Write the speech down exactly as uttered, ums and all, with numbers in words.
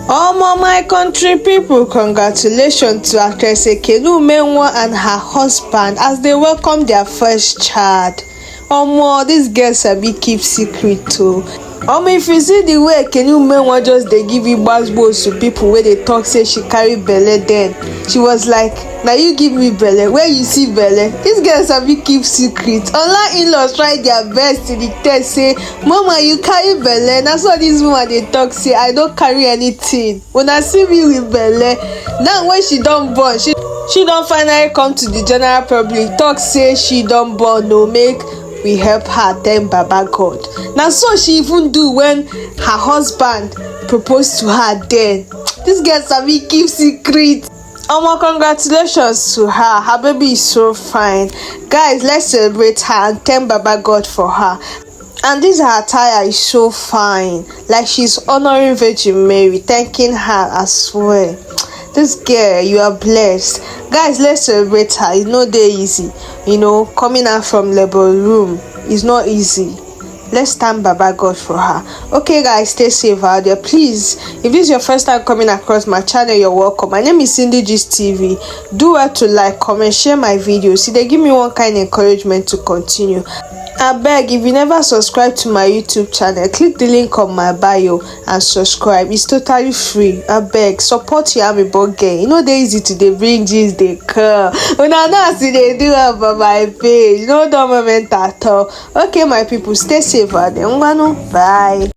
Omo, my country people, congratulations to actress Ekene Umenwa and her husband as they welcome their first child. Omo, this girl sabi keep secret too. Omo, if you see the way Ekene Umenwa just dey give igbas to people wey dey talk say she carry belle, then she was like, "Na you give me belle, where you see belle?" This girl sabi keep secret. Ola in-laws try their best to detect say, "Mama, you carry belle." Na so this woman dey talk say, "I don't carry anything." Una see me with belle. Now when she don born, she she don finally come to the general public, talk say she don born, no make we help her thank Baba God. Na so she even do when her husband proposed to her then. This girl sabi keep secret. Omo, congratulations to her. Her baby is so fine. Guys, let's celebrate her and thank Baba God for her. And this her attire is so fine. Like she's honoring Virgin Mary, thanking her as well. This girl, you are blessed. Guys, let's celebrate her. It's not that easy. You know, coming out from labor room is not easy. Let's thank Baba God for her. Okay, guys, stay safe out there. Please, if this is your first time coming across my channel, you're welcome. My name is Cindy Gist T V. Do well to like, comment, share my videos. See, they give me one kind encouragement to continue. I beg, if you never subscribe to my YouTube channel, click the link on my bio and subscribe. It's totally free. I beg, support your amebo gang. You know they easy to dey bring jeans they come. Una know as e dey do am for my page. No dull moment at all. Okay, my people, stay safe out there. Ngwanu, bye.